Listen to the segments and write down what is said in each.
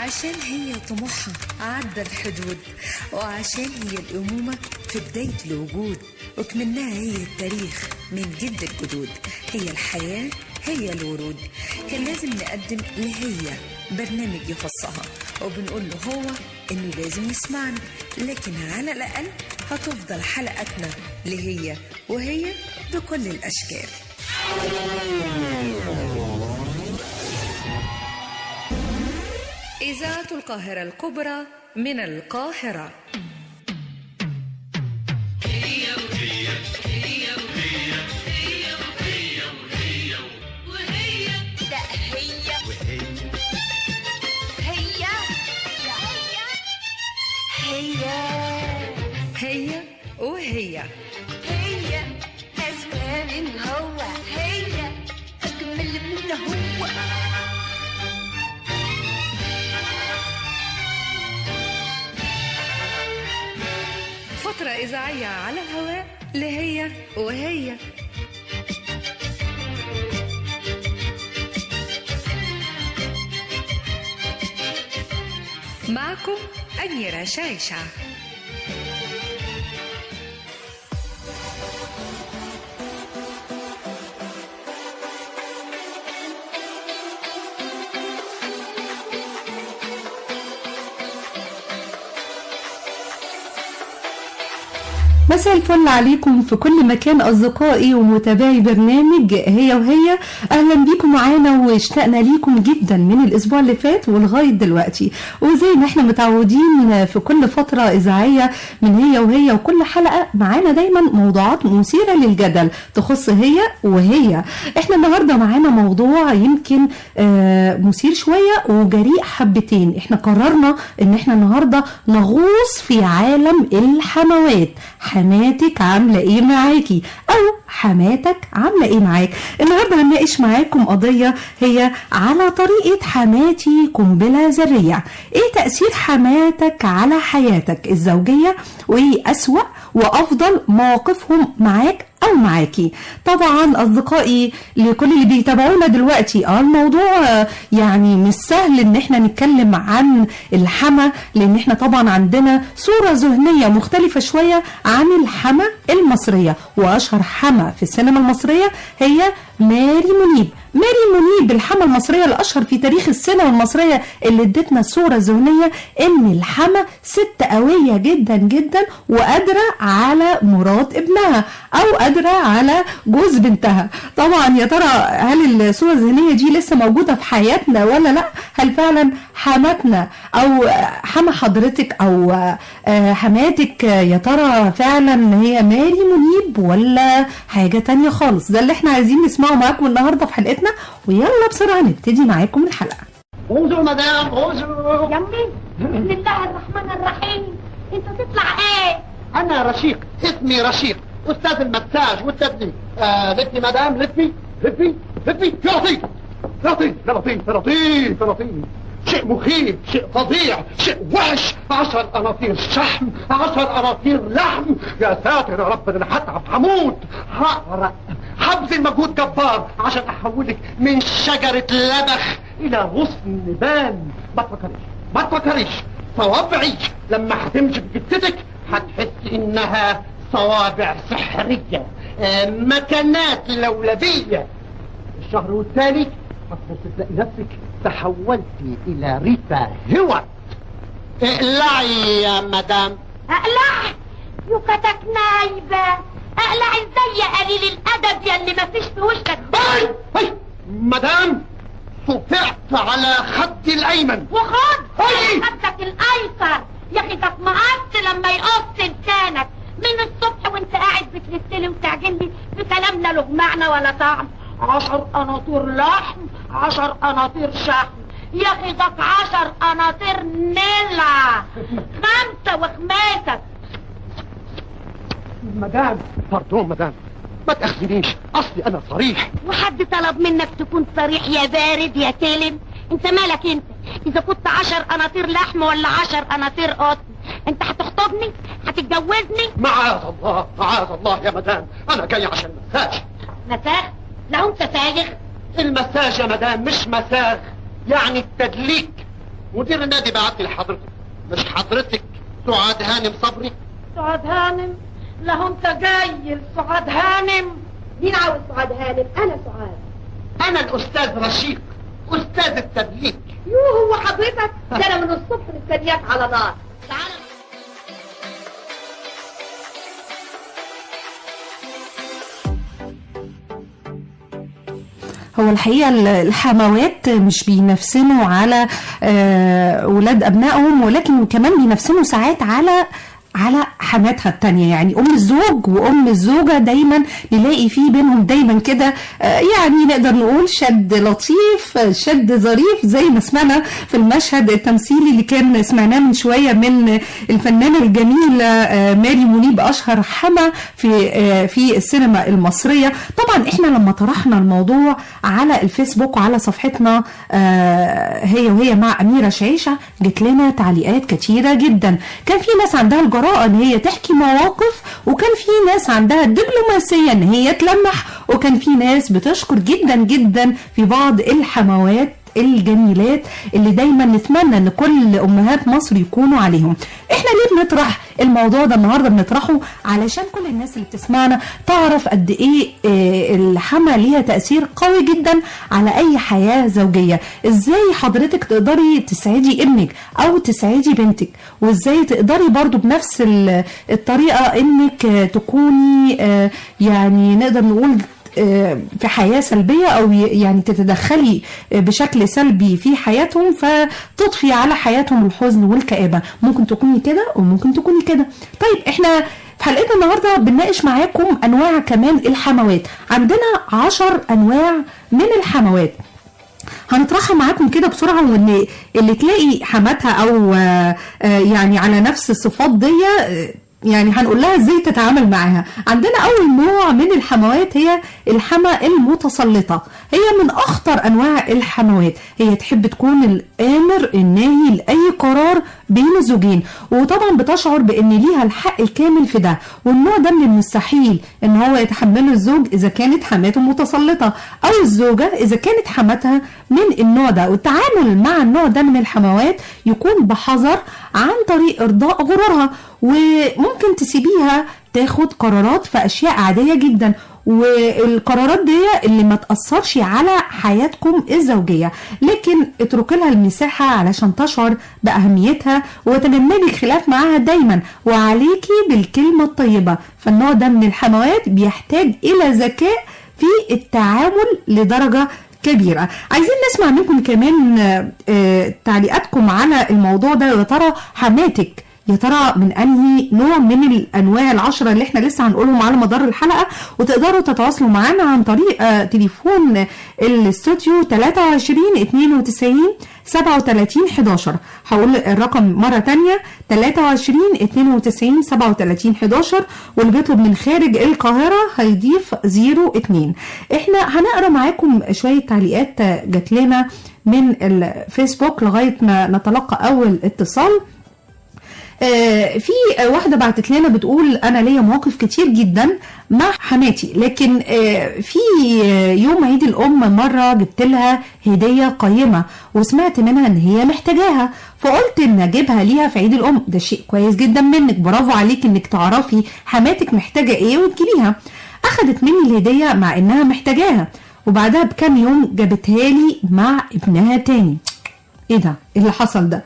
عشان هي طموحها عدى الحدود، وعشان هي الأمومة في بداية الوجود، وكمنها هي التاريخ من جد الجدود، هي الحياة هي الورود. كان لازم نقدم لهي برنامج يخصها، وبنقول له هو إنه لازم يسمعنا، لكن على الأقل هتفضل حلقتنا لهي وهي بكل الأشكال. إذاعة القاهرة الكبرى من القاهرة. هي وهي هي وهي هي وهي وهي وهي ده هي وهي هي هي هي وهي هي أزمة من هو، هي أجمل من هو. فترة إذاعية على الهواء لهي وهي. معكم أميرة شعيشع. مساء الفل عليكم في كل مكان أصدقائي ومتابعي برنامج هي وهي. أهلا بيكم معانا، واشتقنا ليكم جدا من الأسبوع اللي فات ولغاية دلوقتي. وزي ما احنا متعودين في كل فترة إذاعية من هي وهي وكل حلقة معانا دايما موضوعات مثيرة للجدل تخص هي وهي. احنا النهاردة معانا موضوع يمكن مثير شوية وجريء حبتين. احنا قررنا ان احنا النهاردة نغوص في عالم الحموات. حماتك عاملة ايه معاكي، او حماتك عاملة ايه معاك؟ النهاردة هنناقش معاكم قضية هي على طريقة حماتي قنبلة ذرية. ايه تأثير حماتك على حياتك الزوجية، وايه أسوأ وافضل مواقفهم معاك او معاكي؟ طبعا اصدقائي لكل اللي بيتابعونا دلوقتي، الموضوع يعني مش سهل ان احنا نتكلم عن الحما، لان احنا طبعا عندنا صورة ذهنية مختلفة شوية عن الحما المصرية. واشهر حما في السينما المصرية هي ماري منيب. ماري منيب الحما المصرية الأشهر في تاريخ السينما المصرية، اللي ادتنا الصورة الذهنية ان الحما ست قوية جدا جدا وقادرة على مرات ابنها او قادرة على جوز بنتها. طبعا يا ترى هل الصورة الذهنية دي لسه موجودة في حياتنا ولا لا؟ هل فعلا حماتنا او حما حضرتك او حماتك يا ترى فعلا هي ماري منيب ولا حاجة تانية خالص؟ ده اللي احنا عايزين نسمعه معاكم النهاردة في حلقتنا، ويلا بسرعة نبتدي معاكم الحلقة. bonjour madame، bonjour. يمي، بسم الله الرحمن الرحيم، انت تطلع ايه؟ انا رشيق، اسمي رشيق، استاذ المساج والتدليك. لفي مدام، لفي لفي لفي. يا لطيف يا لطيف يا لطيف يا لطيف يا لطيف، شيء مخيف، شيء فظيع، شيء وحش. 10 قناطير شحم، 10 قناطير لحم. يا ساتر يا رب، انا هتعب، هموت، هقرق، هبذل مجهود جبار عشان احولك من شجرة لبخ الى غصن بان. ما تفكريش ما تفكريش، صوابعي لما هتمشي في جثتك هتحس انها صوابع سحرية، مكانات لولبية. الشهر والتالي هتبص تلاقي نفسك تحولتي الى ريتا هوت. اقلعي يا مدام. اقلع؟ يكتك نايبة، اقلع ازاي يا قليل الادب يا اللي مفيش في وشك؟ هاي هاي مدام، صفعت على خدي الايمن. وخد هاي خدك الايسر يا اخي، ده اتمقصت لما يقص لسانك من الصبح وانت قاعد بتلتلي وتعجني بكلام لا له معنى ولا طعم. 10 قناطير لحم، 10 قناطير شحم، يا اخي ده 10 قناطير نلع، 5 وخماسة. مدام، pardon مدام، ما تأخذنيش، اصلي انا صريح. وحد طلب منك تكون صريح يا بارد يا تلم؟ انت مالك انت؟ اذا كنت 10 قناطير لحم ولا 10 قناطير قطن، انت هتخطبني؟ هتتجوزني؟ معاذ الله معاذ الله يا مدام، انا جاي عشان مساج. مساج؟ لا انت سايغ. المساج يا مدام مش مساج، يعني التدليك. مدير النادي بعت لي لحضرتك. مش حضرتك سعاد هانم صبري؟ سعاد هانم؟ لا انت جاي لسعاد هانم. مين عاوز سعاد هانم؟ انا سعاد. انا الاستاذ رشيق، استاذ التدليك. يوه، هو حضرتك؟ ده انا من الصبح مستنياك على نار. تعالى. هو الحقيقة الحموات مش بينفسنوا على ولاد أبنائهم، ولكن كمان بينفسنوا ساعات على حماتها التانية. يعني أم الزوج وأم الزوجة دايما نلاقي فيه بينهم دايما كده، يعني نقدر نقول شد لطيف، شد ظريف، زي ما سمعنا في المشهد التمثيلي اللي كان سمعناه من شوية من الفنانة الجميلة ماري منيب، أشهر حما في السينما المصرية. طبعا احنا لما طرحنا الموضوع على الفيسبوك وعلى صفحتنا هي وهي مع أميرة شعيشة، جت لنا تعليقات كتيرة جدا. كان في ناس عندها الجرأة ان هي تحكي مواقف، وكان في ناس عندها الدبلوماسية ان هي تلمح، وكان في ناس بتشكر جدا جدا في بعض الحموات الجميلات اللي دايما نتمنى ان كل امهات مصر يكونوا عليهم. احنا ليه بنطرح الموضوع ده النهارده؟ بنطرحه علشان كل الناس اللي بتسمعنا تعرف قد ايه الحما ليها تأثير قوي جدا على اي حياة زوجية. ازاي حضرتك تقدري تسعدي ابنك او تسعدي بنتك، وازاي تقدري برضو بنفس الطريقة انك تكوني يعني نقدر نقول في حياة سلبية، أو يعني تتدخلي بشكل سلبي في حياتهم فتطفي على حياتهم الحزن والكآبة. ممكن تكوني كده وممكن تكوني كده. طيب احنا في حلقتنا النهاردة بنناقش معاكم أنواع كمان الحموات. عندنا 10 أنواع من الحموات هنطرحها معاكم كده بسرعة، وان اللي تلاقي حماتها أو يعني على نفس الصفات دي يعني هنقول لها ازاي تتعامل معاها. عندنا اول نوع من الحموات هي الحما المتسلطة. هي من اخطر انواع الحموات. هي تحب تكون الامر الناهي لاي قرار بين الزوجين، وطبعا بتشعر بان ليها الحق الكامل في ده. والنوع ده من المستحيل ان هو يتحمله الزوج اذا كانت حماته متسلطة، او الزوجة اذا كانت حماتها من النوع ده. والتعامل مع النوع ده من الحموات يكون بحذر عن طريق ارضاء غرورها، وممكن تسيبيها تاخد قرارات في اشياء عادية جدا، والقرارات دي اللي ما تأثرش على حياتكم الزوجية، لكن اترك لها المساحة علشان تشعر بأهميتها، وتجنبي الخلاف معاها دايما، وعليكي بالكلمة الطيبة. فالنوع ده من الحموات بيحتاج إلى ذكاء في التعامل لدرجة كبيرة. عايزين نسمع منكم كمان تعليقاتكم على الموضوع ده. يا ترى حماتك يا ترى من انهي نوع من الانواع 10 اللي احنا لسه هنقولهم على مدار الحلقة؟ وتقدروا تتواصلوا معانا عن طريق تليفون الاستوديو 23 92 37 11. هقول الرقم مرة تانية 23 92 37 11، واللي بيطلب من خارج القاهرة هيضيف 02. احنا هنقرا معاكم شوية تعليقات جات لنا من الفيسبوك لغاية ما نتلقى اول اتصال. في واحدة بعتت لنا بتقول أنا ليا مواقف كتير جدا مع حماتي، لكن في يوم عيد الأم مرة جبت لها هدية قيمة وسمعت منها إن هي محتاجاها، فقلت إن أجيبها ليها في عيد الأم. ده شيء كويس جدا منك، برافو عليك إنك تعرفي حماتك محتاجة إيه وتجيبيها. أخدت مني الهدية مع إنها محتاجاها، وبعدها بكام يوم جابتها لي مع ابنها تاني. إيه ده؟ إيه اللي حصل ده؟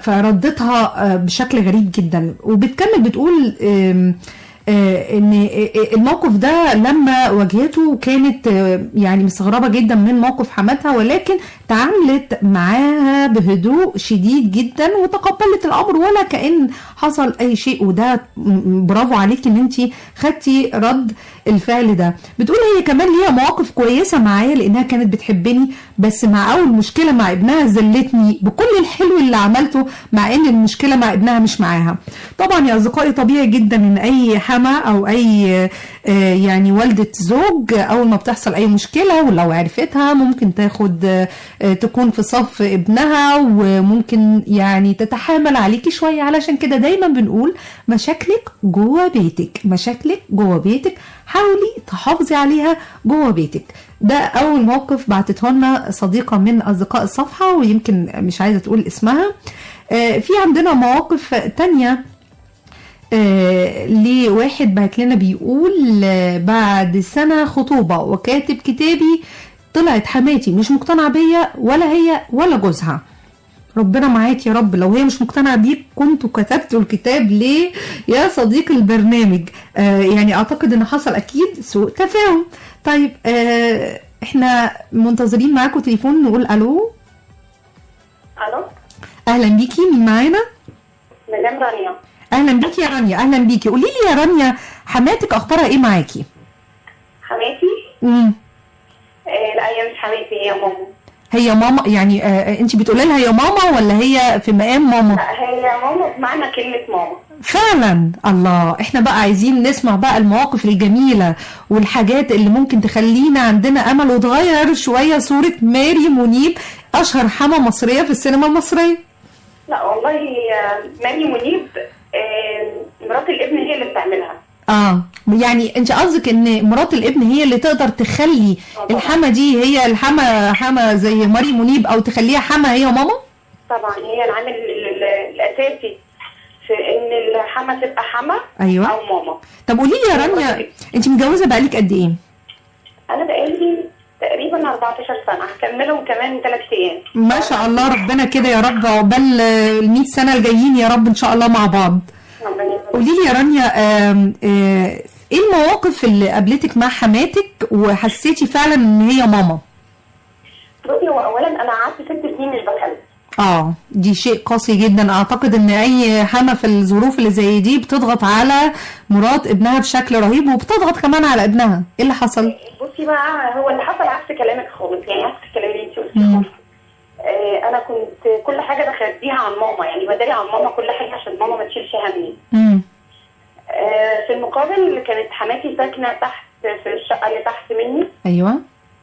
فردتها بشكل غريب جدا. وبتكمل بتقول ان الموقف ده لما واجهته كانت يعني مستغربة جدا من موقف حماتها، ولكن تعاملت معاها بهدوء شديد جدا وتقبلت الامر ولا كأن حصل اي شيء. وده برافو عليك ان انت خدتي رد الفعل ده. بتقول هي كمان ليها مواقف كويسة معايا لانها كانت بتحبني، بس مع اول مشكلة مع ابنها زلتني بكل الحلو اللي عملته، مع ان المشكلة مع ابنها مش معاها. طبعا يا اصدقائي طبيعي جدا ان اي حما او او اي يعني والده زوج اول ما بتحصل اي مشكلة ولو عرفتها ممكن تاخد تكون في صف ابنها، وممكن يعني تتحامل عليكي شوية. علشان كده دايما بنقول مشاكلك جوه بيتك، مشاكلك جوه بيتك، حاولي تحافظي عليها جوه بيتك. ده اول موقف بعتته لنا صديقه من اصدقاء الصفحة، ويمكن مش عايزه تقول اسمها. في عندنا مواقف تانية لواحد بعت لنا بيقول بعد سنة خطوبة وكاتب كتابي طلعت حماتي مش مقتنعة بيا، ولا هي ولا جوزها. ربنا معاك يا رب، لو هي مش مقتنعة بيك كنتوا كتبتوا الكتاب ليه يا صديق البرنامج؟ يعني اعتقد ان حصل اكيد سوء تفاهم. طيب احنا منتظرين معاكم تليفون نقول الو. الو، اهلا بيكي، مين معانا؟ مدام رانيا. اهلا بيكي يا رانيا. اهلا بيكي. قولي لي يا رانيا، حماتك اخبارها ايه معاكي؟ حماتي؟ لا هي مش حماتي، هي ماما. هي ماما يعني؟ انت بتقولي لها يا ماما ولا هي في مقام ماما؟ لا هي ماما بمعنى كلمة ماما. فعلا. الله، احنا بقى عايزين نسمع بقى المواقف الجميلة والحاجات اللي ممكن تخلينا عندنا امل وتغير شوية صورة ماري منيب، اشهر حما مصرية في السينما المصرية. لا والله ماري منيب مرات الابن هي اللي بتعملها. يعني انت قصدك ان مرات الابن هي اللي تقدر تخلي الحما دي هي الحما حما زي ماري منيب، او تخليها حما هي ماما؟ طبعا هي العامل الاساسي في ان الحما تبقى حما. ايوه، او ماما. طب قولي لي يا رانيا، انت متجوزة بقالك قد ايه؟ انا بقالي تقريبا 14 سنة، هكملهم كمان 3 ايام. ما شاء الله، ربنا كده يا رب عقبال ال 100 سنة الجايين يا رب ان شاء الله مع بعض. قولي لي يا رانيا، ايه المواقف اللي قابلتك مع حماتك وحسيتي فعلا ان هي ماما؟ بصي، هو اولا انا قعدت 6 سنين مش بخلف. دي شيء قاسي جدا. اعتقد ان اي حما في الظروف اللي زي دي بتضغط على مرات ابنها بشكل رهيب، وبتضغط كمان على ابنها. ايه اللي حصل؟ بصي بقى، هو اللي حصل عكس كلامك خالص، يعني عكس الكلام اللي انت قلتيه خالص. انا كنت كل حاجة بخبيها عن ماما، يعني بداري عن ماما كل حاجة عشان ماما ما تشيلش همي. في المقابل كانت حماتي ساكنة تحت في الشقة اللي تحت مني. ايوه.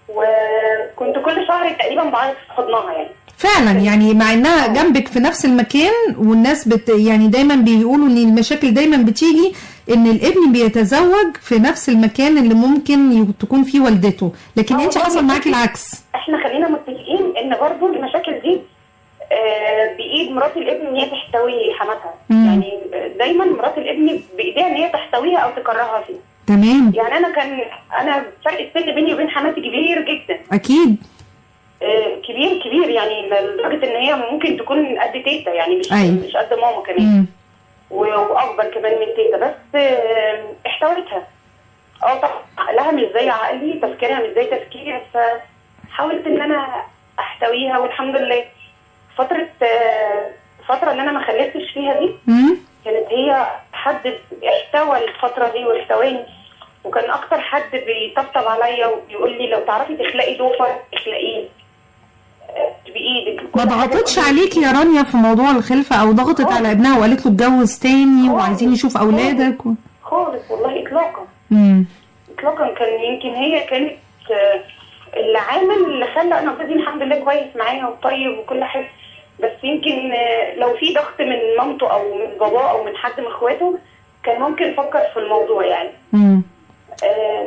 وكنت كل شهر تقريبا بعيط في حضنها يعني. فعلا، يعني مع انها جنبك في نفس المكان، والناس يعني دايما بيقولوا ان المشاكل دايما بتيجي ان الابن بيتزوج في نفس المكان اللي ممكن تكون فيه والدته، لكن انت حصل معاكي العكس. احنا خلينا متفقين ان برضو المشاكل دي بايد مرات الابن ان هي تحتوي حماتها. يعني دايما مرات الابن بايديها ان هي تحتويها او تكرهها فيه. تمام. يعني انا فرق السن بيني وبين حماتي كبير جدا. اكيد. كبير كبير، يعني لدرجة ان هي ممكن تكون قد تيتا، يعني مش أيوة. مش قد ماما كمان. واكبر كمان من تيتا، بس احتويتها. طبعا عقلها مش زي عقلي، تفكيرها مش زي تفكيري، بس حاولت ان انا احتويها، والحمد لله. فترة اللي انا ما خلفتش فيها دي كانت هي حد احتوى الفترة دي واحتواني، وكان اكتر حد بيطبطب عليا وبيقول لي لو تعرفي تخلقي ضوفر اخلقيه بايدك. ما ضغطتش عليكي يا رانيا في موضوع الخلفة، او ضغطت على ابنها وقالت له اتجوز تاني وعايزين نشوف اولادك خالص والله، اطلاقا. اطلاقا. كان يمكن هي كانت العامل اللي خلى انا جوزي الحمد لله كويس معايا وطيب وكل حاجة، بس يمكن لو في ضغط من مامته او من باباه او من حد من اخواته كان ممكن يفكر في الموضوع يعني.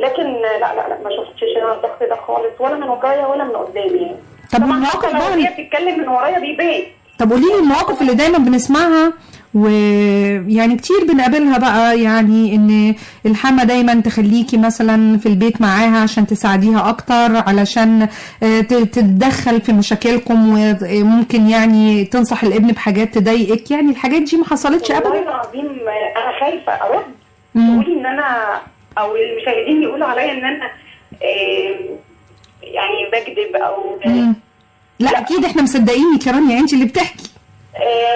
لكن لا لا لا، ما شفتش انا الضغط ده خالص، ولا من ورايا ولا من قدامي يعني. طب المواقف بقى هي بتتكلم من ورايا بيبان. طب قولي لي المواقف اللي دايما بنسمعها ويعني كتير بنقابلها بقى، يعني ان الحما دايما تخليكي مثلا في البيت معاها عشان تساعديها اكتر، علشان تتدخل في مشاكلكم، وممكن يعني تنصح الابن بحاجات تضايقك، يعني الحاجات دي ما حصلتش ابدا؟ والله العظيم انا خايفة ارد تقولي ان انا، او المشاهدين يقولوا عليا ان انا يعني بكذب او لا اكيد احنا مصدقينك يا رانيا، انت اللي بتحكي.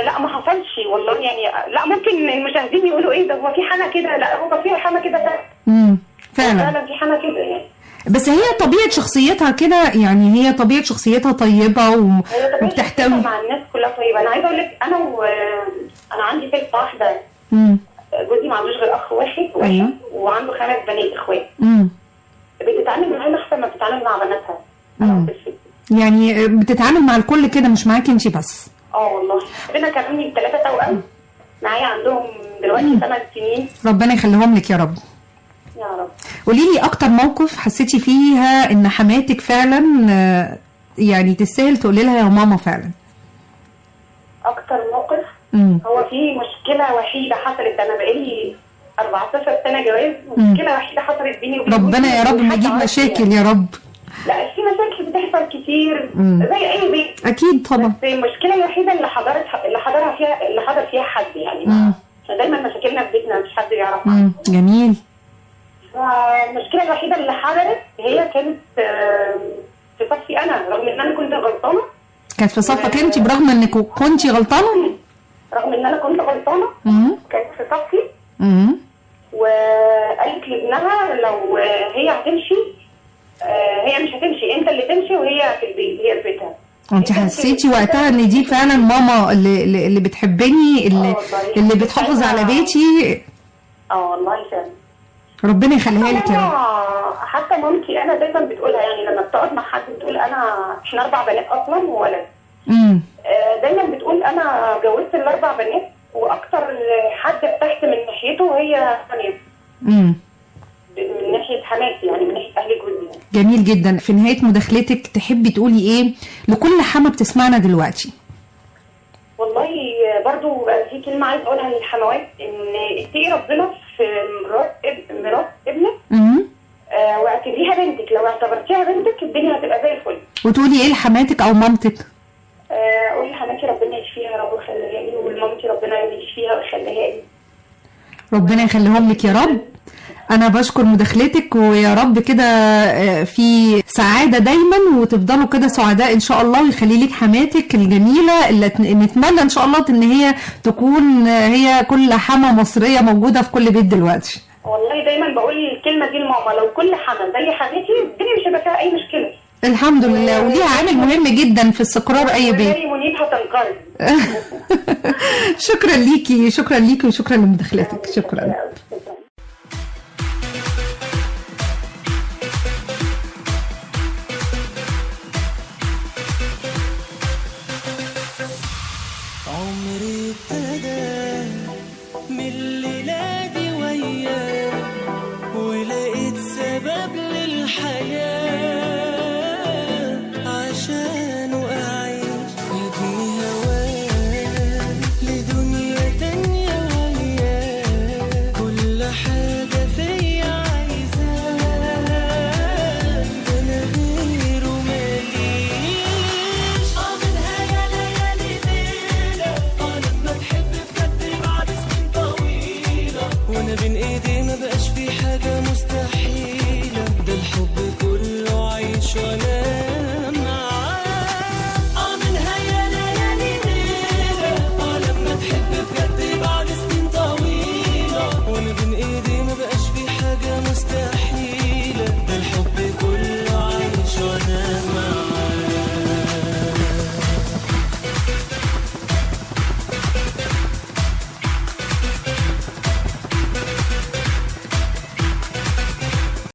لا ما حصلش والله، يعني لا ممكن المشاهدين يقولوا ايه ده، هو في حما كده؟ لا هو في حما كده فعلا. فعلا في حما كده يعني. بس هي طبيعة شخصيتها كده، يعني هي طبيعة شخصيتها طيبة وبتحتوي مع الناس كلها طيبة. انا عايزه اقول لك انا عندي ست واحدة، جوزي ما عندوش غير اخ واحد. أيوة. وعنده 5 بنات اخوات. بتتعامل معانا احسن ما بتتعامل مع بناتها. يعني بتتعامل مع الكل كده، مش معاكي انت بس. والله ربنا كرمني ب3 توأم معايا، عندهم دلوقتي 8 سنين. ربنا يخليهم لك يا رب. يا رب. قولي لي اكتر موقف حسيتي فيها ان حماتك فعلا يعني تستاهل تقولي لها يا ماما فعلا. اكتر موقف هو في مشكلة وحيده حصلت، انا بقالي 14 سنة جواز، مشكلة وحيده حصلت بيني وبين ربنا يا رب ما يجيب مشاكل يا رب. لا في مشاكل بتحصل كتير زي اي بيت اكيد طبعا، بس المشكلة الوحيدة اللي حضر فيها حد يعني، عشان دايما مشاكلنا في بيتنا مش حد يعرفها. جميل. فالمشكلة الوحيدة اللي حضرت هي كانت في صفي انا، رغم ان انا كنت غلطانة. كانت في صفك انت برغم انك كنتي غلطانة؟ رغم ان انا كنت غلطانة كانت في صفي. وقالت لابنها لو هي هتمشي، هي مش هتمشي، انت اللي تمشي وهي في البيت، هي في بيتها. انت حسيتي وقتها ان دي فعلا ماما اللي بتحبني، اللي بتحافظ على بيتي؟ والله فعلا. ربنا يخليها لك يا رب. حتى مامتي انا دايما بتقولها، يعني لما بتقعد مع حد بتقول انا، احنا 4 بنات اصلا وولد. دايما بتقول انا جوزت ال4 بنات، واكتر حد ارتحت من ناحيته هي ثانية. من ناحية حماتي، يعني من ناحية اهل جوزي. جميل جدا. في نهاية مداخلتك تحبي تقولي ايه لكل حما بتسمعنا دلوقتي؟ والله برضو في كلمة عايز اقولها للحموات، ان اتقي ربنا في مرات ابنك، واعتبريها بنتك. لو اعتبرتيها بنتك الدنيا هتبقى زي الفل. وتقولي ايه لحماتك او مامتك؟ قولي لحماتي ربنا يشفيها يا رب ويخليها لي، ولمامتي ربنا يشفيها ويخليها لي. ربنا يخليهم لك يا رب. انا بشكر مداخلتك، ويا رب كده في سعادة دايما، وتفضلوا كده سعداء ان شاء الله، ويخلي لك حماتك الجميلة اللي نتمنى ان شاء الله ان هي تكون هي كل حما مصرية موجودة في كل بيت دلوقتي. والله دايما بقول الكلمة دي لماما، لو كل حما زي حماتي الدنيا مش هيبقى فيها اي مشكلة. الحمد لله. وليها عامل مهم جدا في استقرار اي بيت. منيب هتنقرض. شكرا ليكي، شكرا ليكي، وشكرا لمداخلتك. شكرا. عمري ابتدى من الليلة دي وياك، ولقيت سبب للحياة.